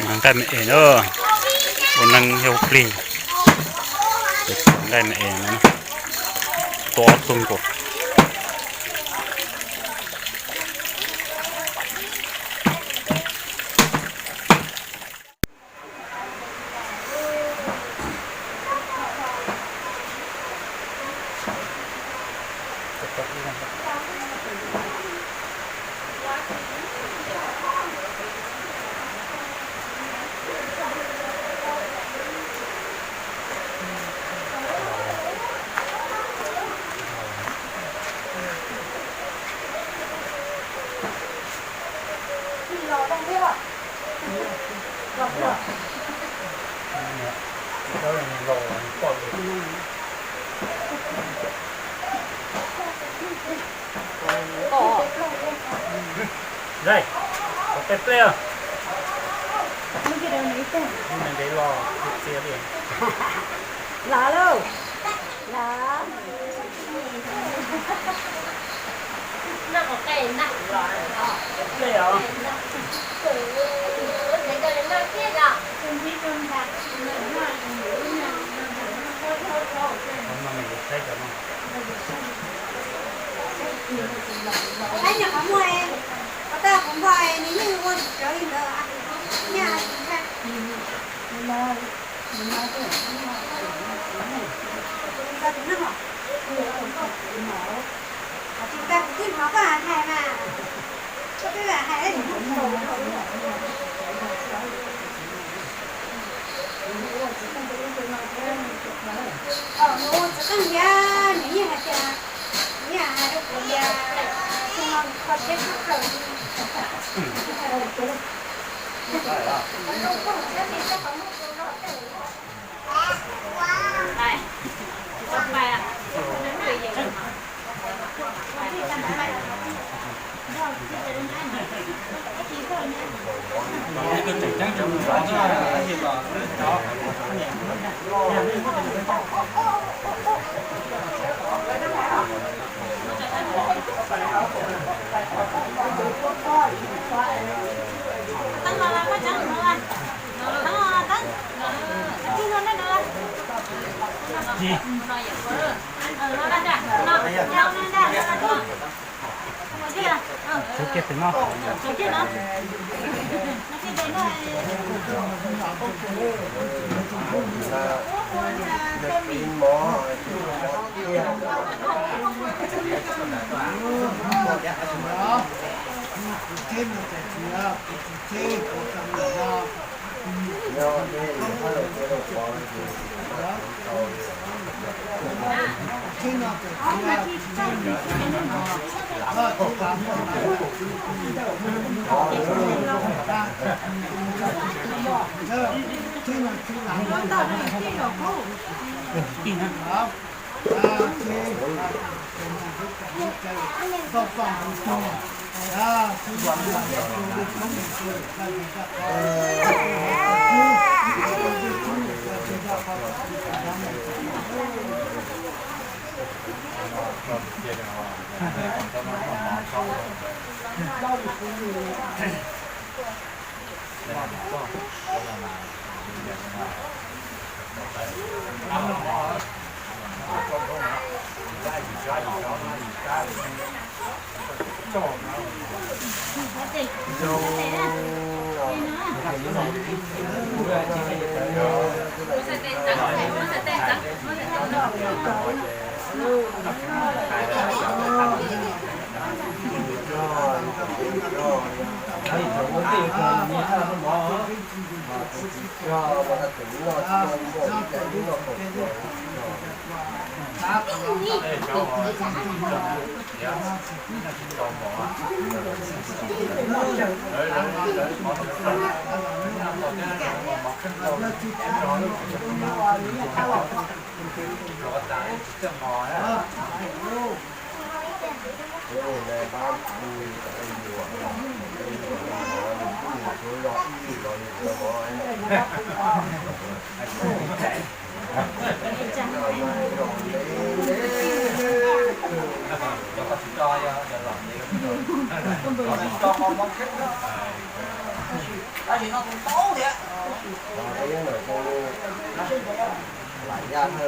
Nqaij me es na, ua neeg yog ua plig, nqaij me es na, tua ob tug nkaus. Ntxawg, ua peb pleb os. Ntev los txia li. Lav lauj. Lav. Peb pleb os. Qhov no mas yuav saib cov no. Saib nyuam qhuav muaj, qhov tau kuv npog nws yeej ua tsis txawv li ntawd, nyaj tsis ntshai. Tsis tau tus neeg os, tsis tau tus twb hnov koj hais mas, koj twb hais, nws ua txiv qeej thiab nws yeej hais tias, nws yeej hais rau kuv tias, xyoo no nws kho siab tshaj plaws li. Tshuav kiag tus no. Tab sis no tus tau thiab. Lam yaj hawj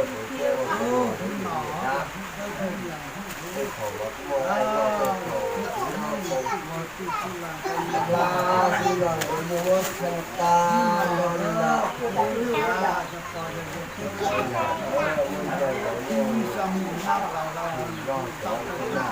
tus thiaj ua tau tus dab. Tej thaum los kuj muaj laij loj tej thaum kuv nyob tau. Laj xwb los lawv yeej muab txhoo tas no li lawm. Muaj ncaws los yeej nrog cov tus na.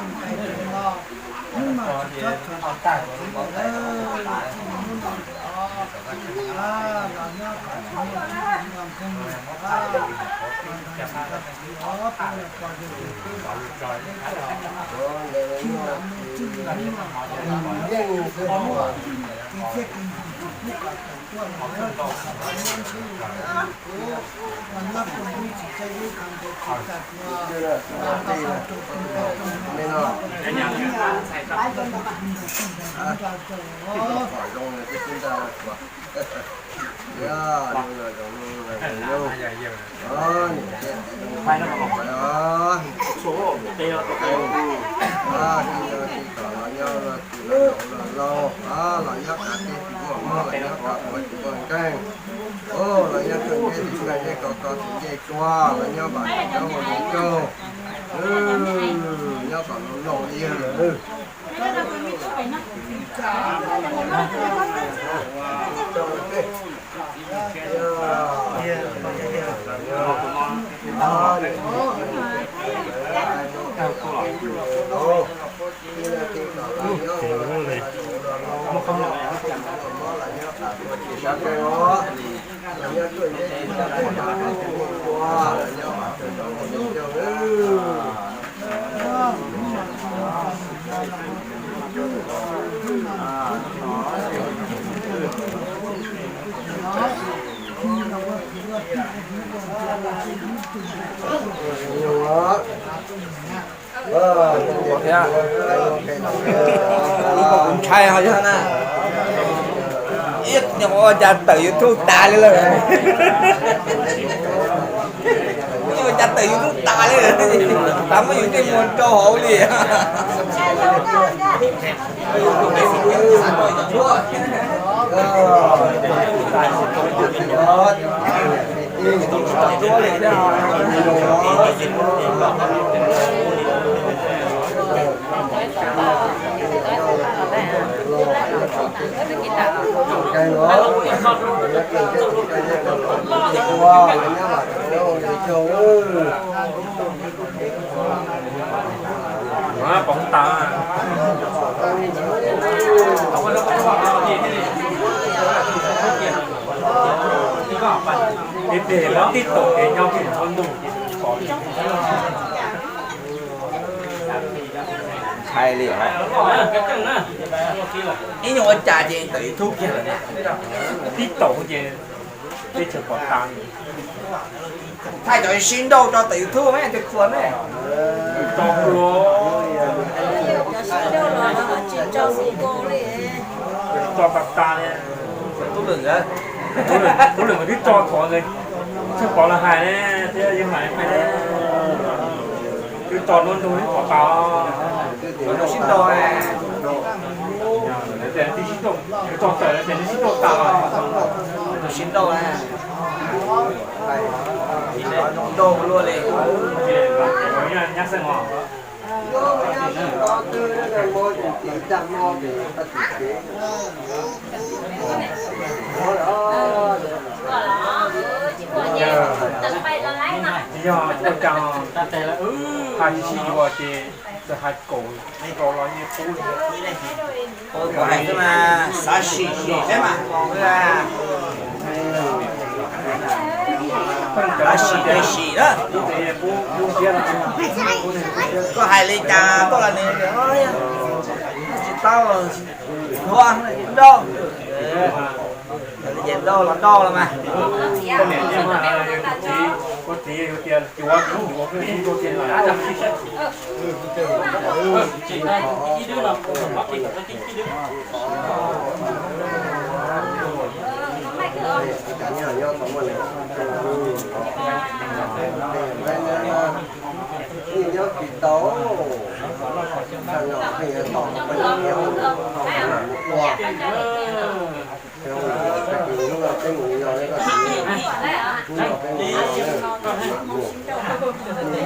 Los nyob qab teb tus muaj mob, los nyob qab puav tus muaj nkeeg, los nyob tuaj ncej tus nkeeg ncej ko ko tus ncej tuag, los nyob vam tus cov ua nws caug, nyob kom los laus li yawg lawm. Ntshai ho yog na, ib nyuag ua cas tawm YouTube tas li lawm. Ua cas tawm YouTube tas li, tas muab yus ntsej muag rau hauv li. Pov tas. Ib pliag tib taum ces nyob pem hauv ntuj ces pom. Ntshai li. Ib nyuag ua cas ces tawm YouTube kiag lawm. Tib taum ces teb chaws pov tas. Thaij cov sib nrauj rau tawm YouTube me tej khua ne. Tso tag tas li. Tub Lwm nkawd twb tso thov nkawd txhawj pov los hais ne, thiab yog hais ne, twb tso nruab ntug pov tas. Sib nrauj, twb tso tawm tias sib nrauj tas los sib nrauj. Nrauj luaj li. Nyab Xeeb os. Yog ua cas hais tsis sib yuav ces txawm hais kaum rau los yeej pub li. Kuv hais xwb mas, xav sim sim seb mas, xav sim ces sim na. Koj hais li cas koj los nws tsis tau, ua nrauj, ces nrauj los nrauj los mas. Nyob tsis tau, pheej yuav tom pheej yuav ua.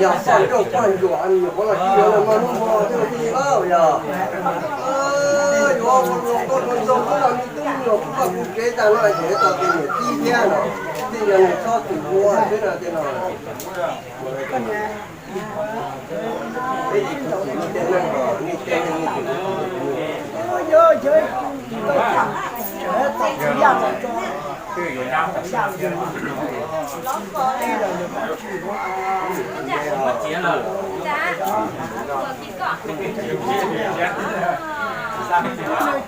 Yog poj nrauj poj ntsuam nyuam qhuav los sib yuav los mas hnub hmo thiaj li paub yog yuav los koj tus ntxoog hnub no me tub me nyuam kuj poj kuv tsev tag no ces tau tus niam tij thiab no, tej yog nws txhob tus ua xwb no tej no.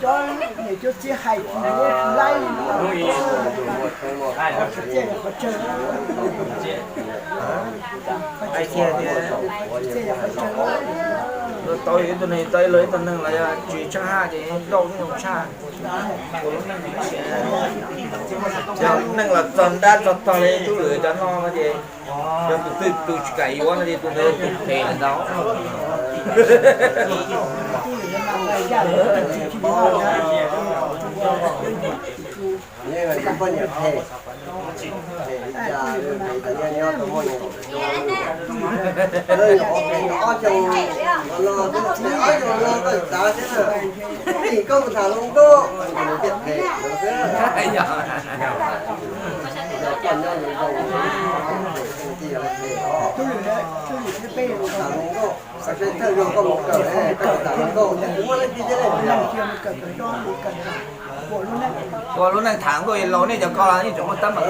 Cov niam cov txiv hais kuv laib li no, qhov tseeb yog qhov tseeb, qhov tseeb yog qhov tseeb. Tau ib tug neeg, tau ib tug neeg los yog tsis tshaj haj ces nrauj ib zoo tshaj. Ua lub neej, yog lub neej los txog nrab txog tog li tub lwm cov no no ces yog tus twg tus tsis kam yuav no ces tus ntawd tus phem ntau. Poj niam phem, phem li cas los nyob rau hauv no, nyuam qhuav phem tau ob xyoos los, ob xyoos los koj tsis xav thiab na, tim koj mus tham hluas nkauj, nws thiaj phem no xwb. Yog koj nyob zoo zoo, phem tiag phem os. Tham hluas nkauj, koj seb thawj zaug koj mus kawm, koj tham hluas nkauj, muaj leej twg thiaj li Ua lub neej tham nkauj laus nej cov ko los yeej tseem muaj teeb meem.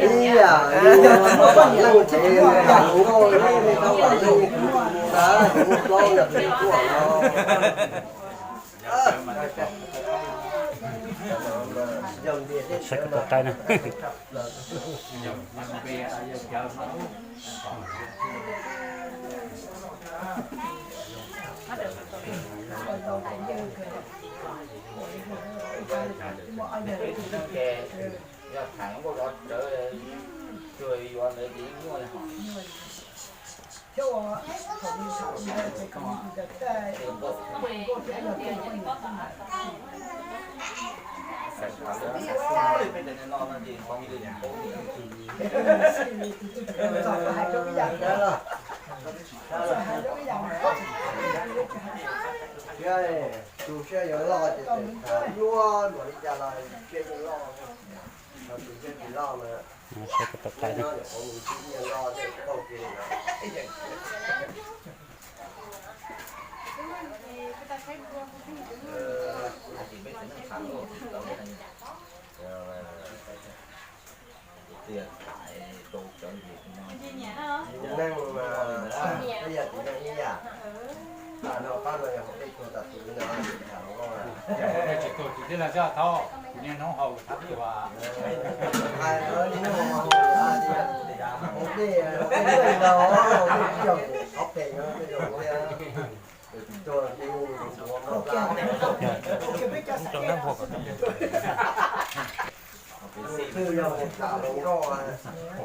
Ib yam li yog muaj leej tsev tham hluas nkauj, nej tau tham leej, xav muaj plaub yog peb tuaj no. Saib koj tus qaib na. Yog tham nkauj zov tsawv, tsuas yuav ntawd ces yeej muaj li hos. Tus siab yuav loj ces tham luag luag li cas los siab yeej loj, ho tus siab tsis loj mas, saib koj tus qaib na, nyob nyuam qhuav mus ntsib nyiaj loj tej tsis paub kiag li no. Neeg mas, peb yog tib neeg ib yam, pab no pab no yog hauv peb tug tas tus no tham hluas nkauj na. Tsis tuag tsis tib leeg xwb thab, kuv niaj hnub haus thab tuag. Hais niaj hnub haus, hauv peb, hauv peb no, hauv peb yog qhov phem no, peb yog qhov phem. Tus twg yog mus tham hluas nkauj,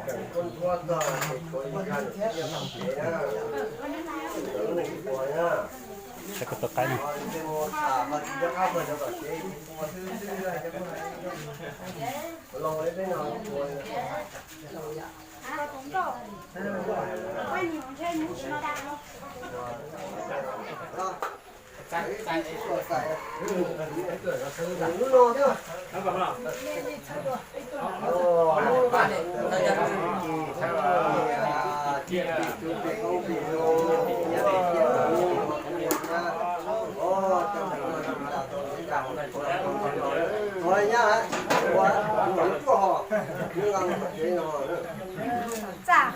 tseem kub ntsuab txog ces tshuav yus zaj niam txiv yog tom kev na, lub neej ua na. Saib koj tus qaib na. Ho tsis mus tham ho tsis nco qab tuaj cov tom kev ua xwb xwb, los li peb no ua. Txaj.